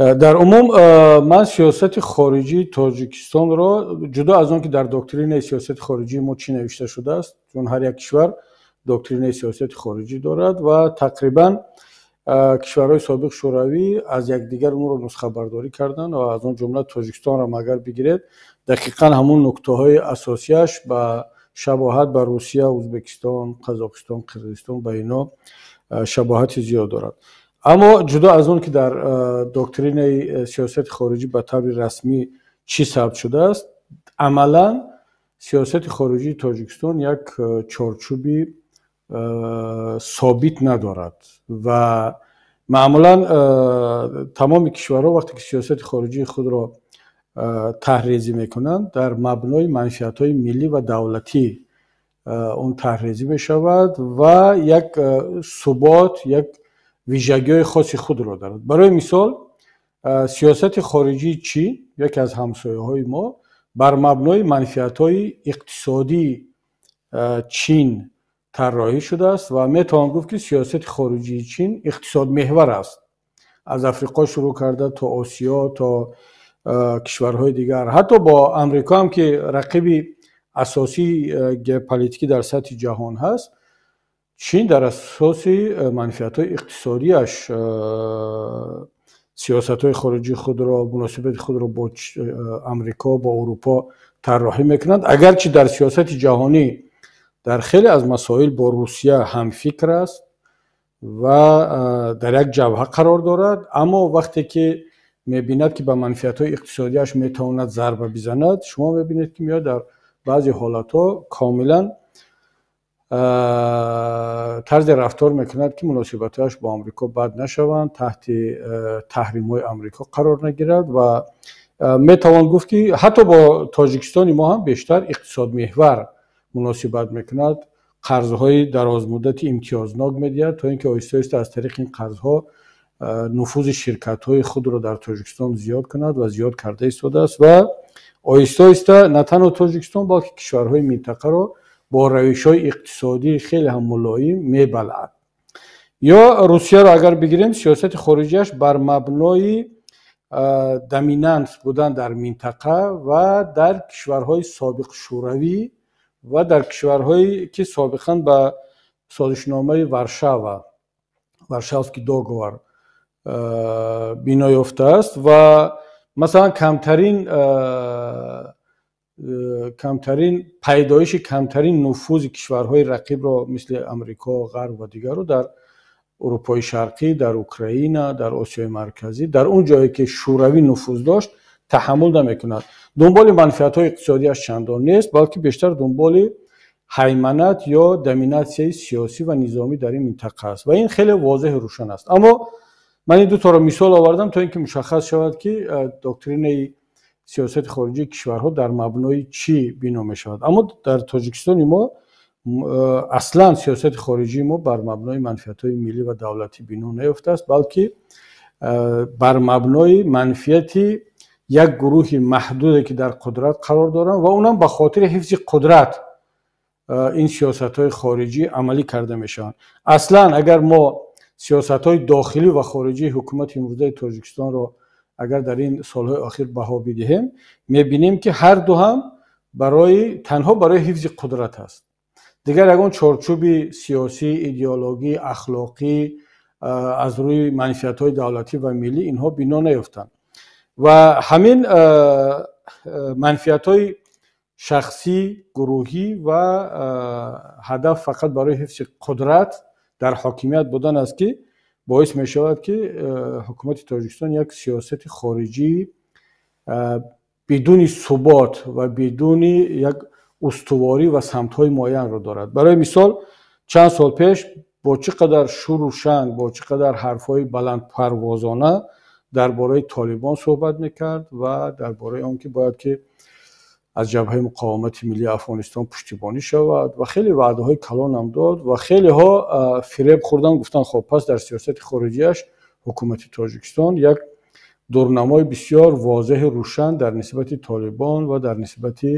Дар умум ман сиёсати хориҷии Тоҷикистонро, ҷудо аз он ки дар доктринаи сиёсати хориҷии мо чӣ навишта шудааст, чун ҳар як кишвар доктринаи сиёсати хориҷӣ дорад ва тақрибан кишварҳои собиқ Шӯравӣ аз якдигар онро нусхабардорӣ карданд ва аз он ҷумла Тоҷикистонро агар бигиред, дақиқан ҳамун нуктаҳои асосияш ба шабоҳат ба Русия, Ӯзбекистон, Қазоқистон, Қирғизистон, ба ино шабоҳати зиёд дорад. Аммо ҷудо аз он ки дар доктринаи сиёсати хориҷӣ ба таври расмӣ чӣ сабт шудааст, амалан сиёсати хориҷии Тоҷикистон як чорчӯби собит надорад ва маъмулан тамоми кишварҳо вақте ки сиёсати хориҷии худро таҳрезӣ мекунанд, дар мабнои манфиатҳои миллӣ ва давлатӣ он таҳрезӣ мешавад ва як субот, як вижагиҳои хоси худро дорад. Барои мисол, сиёсати хориҷии Чин, яке аз ҳамсояҳои мо, бар мабнои манфиатҳои иқтисодии Чин тарроҳӣ шудааст ва метавон гуфт, ки сиёсати хориҷии Чин иқтисодмеҳвар аст. Аз Африқо шурӯъ карда то Осиё, то кишварҳои дигар, ҳатто бо Амрико ҳам, ки рақиби асосии геополитикӣ дар сатҳи ҷаҳон ҳаст, Чин дар асоси манфиатҳои иқтисодиаш сиёсатҳои хориҷии худро, муносибати худро бо Амрико, бо Урупо тарроҳӣ мекунанд. Агарчи дар сиёсати ҷаҳонӣ дар хеле аз масоил бо Русия ҳамфикр аст ва дар як ҷабҳа қарор дорад, аммо вақте ки мебинад, ки ба манфиатҳои иқтисодиаш метавонад зарба бизанад, шумо мебинед, ки меояд дар баъзе ҳолатҳо комилан тарзе рафтор мекунад, ки муносибатҳояш бо Амрико бад нашаванд, таҳти таҳримҳои Амрико қарор нагирад. Ва метавон гуфт, ки ҳатто бо Тоҷикистони мо ҳам бештар иқтисодмеҳвар муносибат мекунад, қарзҳои дарозмуддати имтиёзнок медиҳад, то ин ки оҳиста оҳиста аз тариқи ин қарзҳо нуфузи ширкатҳои худро дар Тоҷикистон зиёд кунад ва зиёд карда истодааст ва оҳиста оҳиста на танҳо Тоҷикистон, балки кишварҳои минтақаро бо равишҳои иқтисодӣ хеле ҳам мулоим мебалъад. Ё Русияро агар бигирем, сиёсати хориҷиаш бар мабнои доминант будан дар минтақа ва дар кишварҳои собиқ Шӯравӣ ва дар кишварҳое ки собиқан ба созишномаи Варшава, Варшавский договор, бино ёфтааст ва масалан камтарин пайдоиши камтарин нуфузи кишварҳои рақибро, мисли Амрико, Ғарб ва дигарро, дар Урупои Шарқӣ, дар Украина, дар Осиёи Марказӣ, дар он ҷое ки Шӯравӣ нуфуз дошт, таҳаммул намекунад. Дунболи манфиатҳои иқтисодиаш чандон нест, балки бештар дунболи ҳайманат ё доминатсияи сиёсӣ ва низомӣ дар ин минтақа аст ва ин хеле возеҳу рӯшан аст. Аммо ман ин дуторо мисол овардам, то ин ки мушаххас шавад, ки доктринаи сиёсати хориҷии кишварҳо дар мабнои чӣ бино мешавад. Аммо дар Тоҷикистони мо аслан сиёсати хориҷии мо бар мабнои манфиатҳои миллӣ ва давлатӣ бино наёфтааст, балки бар мабнои манфиати як гурӯҳи маҳдуде, ки дар қудрат қарор доранд, ва онам ба хотири ҳифзи қудрат ин сиёсатҳои хориҷӣ амалӣ карда мешаванд. Аслан агар мо сиёсатҳои дохилӣ ва хориҷии ҳукумати имрӯзаи Тоҷикистонро агар дар ин солҳои охир баҳо бидиҳем, мебинем, ки ҳар ду ҳам барои танҳо барои ҳифзи қудрат аст. Дигар ягон чорчӯби сиёсӣ, идеологӣ, ахлоқӣ, аз рӯи манфиатҳои давлатӣ ва миллӣ инҳо бино наёфтанд ва ҳамин манфиатҳои шахсӣ, гурӯҳӣ ва ҳадаф фақат барои ҳифзи қудрат дар ҳокимият будан аст, ки боис мешавад, ки ҳукумати Тоҷикистон як сиёсати хориҷӣ бидуни субот ва бидуни як устуворӣ ва самтҳои муайянро дорад. Барои мисол, чанд сол пеш бо чӣ қадар шуру шанг, бо чӣ қадар ҳарфҳои баландпарвозона дар бораи Толибон суҳбат мекард ва дар бораи он ки бояд ки аз Ҷабҳаи муқовимати миллии Афғонистон пуштибонӣ шавад ва хеле ваъдаҳои калонам дод ва хелеҳо фиреб хӯрдан, гуфтанд: хоб, пас дар сиёсати хориҷиаш ҳукумати Тоҷикистон як дурнамои бисёр возеҳу рӯшан дар нисбати Толибон ва дар нисбати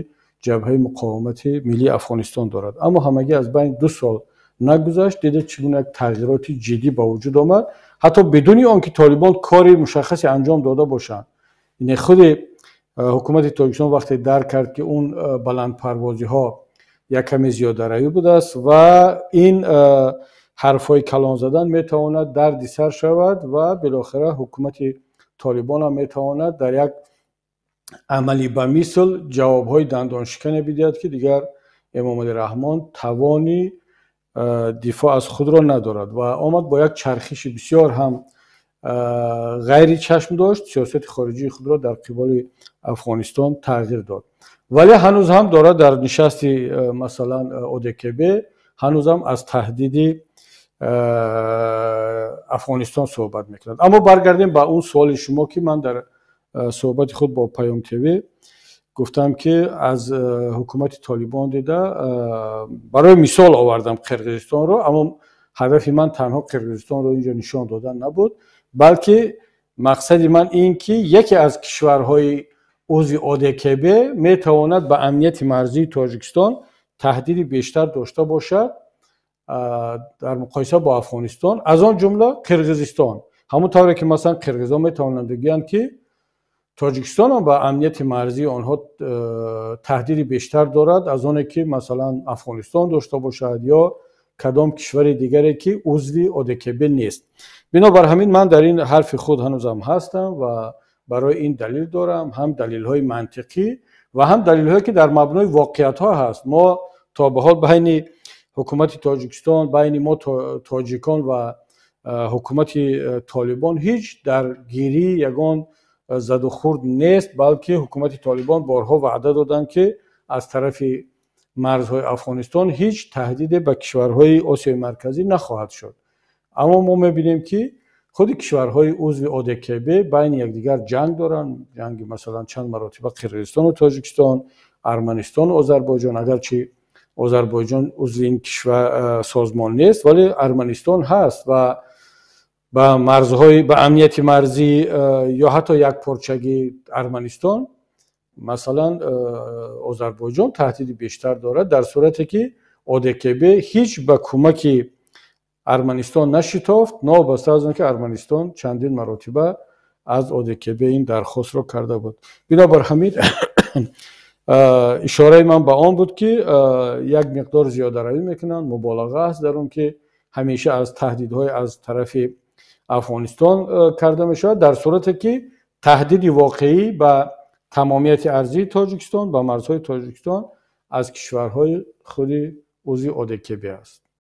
Ҷабҳаи муқовимати миллии Афғонистон дорад. Аммо ҳамагӣ аз байни 2 сол нагузашт, дида чӣ гуна як тағйироти ҷиддӣ ба вуҷуд омад. Ҳатто бидуни он ки Толибон кори мушаххасе анҷом дода бошанд. Яъне худи ҳукумати Тоҷикистон вақте дарк кард, ки он баландпарвозиҳо як каме зиёдаравӣ будааст ва ин ҳарфҳои калон задан метавонад дарди сар шавад ва билохира ҳукумати Толибон ҳам метавонад дар як амали ба мисл ҷавобҳои дандоншикане бидиҳад, ки дигар Эмомалӣ Раҳмон тавони дифоъ аз худро надорад, ва омад бо як чархиши бисёр ҳам ғайри чашм дошт сиёсати хориҷии худро дар қиболи Афғонистон тағйир дод. Вале ҳанӯз ҳам дорад дар нишасти, масалан, ОДКБ ҳанӯзам аз таҳдиди Афғонистон суҳбат мекунад. Аммо баргардем ба он суоли шумо, ки ман дар суҳбати худ бо Паём ТВ гуфтам, ки аз ҳукумати Толибон дида барои мисол овардам Қирғизистонро, аммо ҳадафи ман танҳо Қирғизистонро инҷо нишон додан набуд, балки мақсади ман ин ки яке аз кишварҳои узви ОДКБ метавонад ба амнияти марзии Тоҷикистон таҳдиди бештар дошта бошад дар муқоиса бо Афғонистон, аз он ҷумла Қирғизистон. Ҳамон тавре ки масалан қирғизон метавонанд бигӯянд, ки Тоҷикистон ҳам ба амнияти марзии онҳо таҳдиди бештар дорад аз оне ки масалан Афғонистон дошта бошад ё кадом кишвари дигаре, ки узви ОДКБ нест. Бинобар ҳамин ман дар ин ҳарфи худ ҳанӯзам ҳастам ва барои ин далел дорам, ҳам далелҳои мантиқӣ ва ҳам далелҳое, ки дар мабнои воқеиятҳо ҳаст. Мо то ба ҳол байни ҳукумати Тоҷикистон, байни мо тоҷикон ва ҳукумати Толибон ҳеҷ даргирӣ, ягон задухӯрд нест, балки ҳукумати Толибон борҳо ваъда доданд, ки аз тарафи марзҳои Афғонистон ҳеҷ таҳдиде ба кишварҳои Осиёи Марказӣ нахоҳад шуд. Аммо мо мебинем, ки худи кишварҳои узви ОДКБ байни якдигар ҷанг доранд. Ҷанги масалан чанд маротиба Қирғизистону Тоҷикистон, Арманистону Озарбойҷон. Агарчи Озарбойҷон узви ин кишвар созмон нест, вале Арманистон ҳаст ва ба марзҳои, ба амнияти марзӣ ё ҳатто якпорчагии Арманистон масалан Озарбойҷон таҳдиди бештар дорад, дар сурате ки ОДКБ ҳеҷ ба кӯмаки Арманистон нашитофт, новобаста аз он ки Арманистон чандин маротиба аз ОДКБ ин дархостро карда буд. Бинобар ҳамин ишораи ман ба он буд, ки як миқдор зиёдаравӣ мекунанд, муболиға аст дар он ки ҳамеша аз таҳдидҳои аз тарафи Афғонистон карда мешавад, дар сурате ки таҳдиди воқеӣ ба тамомияти арзии Тоҷикистон, ба марзҳои Тоҷикистон аз кишварҳои худи узви ОДКБ аст.